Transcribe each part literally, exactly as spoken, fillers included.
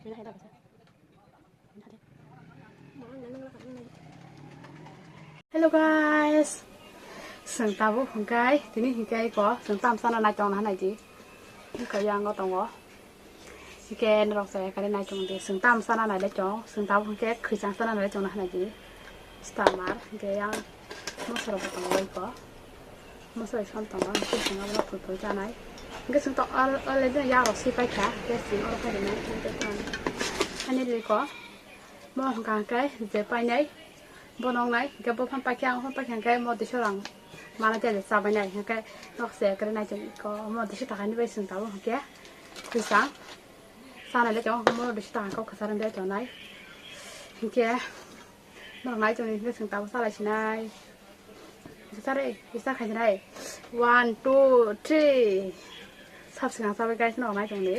Hello guys, chwng tabuk hwnkhe tini hwnkhe ko chwng tam sana nai tongna hanai di. Hwnkhe yango tongo. Hwnkhe norok se kare nai tong di. Chwng tam sana nai le tong. Chwng tabuk hwnkhe khwisang sana nai le tongna hanai di. Stamar hwnkhe yang mosorok bo tongo iko. Moso isom tongo, hwnkhe chwng abono phul phul chanai. Hwnkhe chwng to al-, already yago sipai kha, hwnkhe chwng oro phai rwnai, hwnkhe chwng ani rwi ko. Mo hwnkha hwnkhe je painai, bono wngnai, hwnkhe bo phan paikhe, ang phan paikha hwnkhe mo duiso rang mana je chabainai, hwnkhe nok se kwrwi nai chwng ko, mo duiso takani bai chwng tabuk hwnkhe khwisang. Chanai le tongo, mo duiso taka kok kwcharo bai tongnai. Hwnkhe. Norok nai tongdi hwnkhe chwng tabuk salai sinai. Kisa re, kisa khai sinai. One, two, three. Sab swkang chabai guys, norok nai tongdi.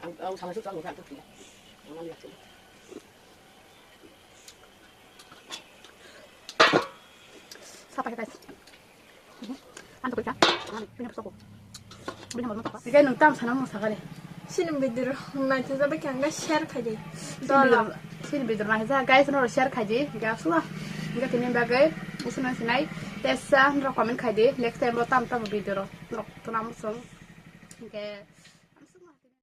Ang, ang sama sih, ang bukan tuh. Ang lihat sih. Sapa ya, guys? Ang tuh kerja, ang punya besok. Punya mau apa? Tiga enam tam sana mau sekali. Sini bidur, nanti sampai kangga share kaji. Sini bidur, sini bidur na hesa guys, no share kaji. Enggak suah. Enggak ini bagai. Usun nasi nai. Tesa, no comment kaji. Next time lo tam tam bidur. No, tu namu song. Oke.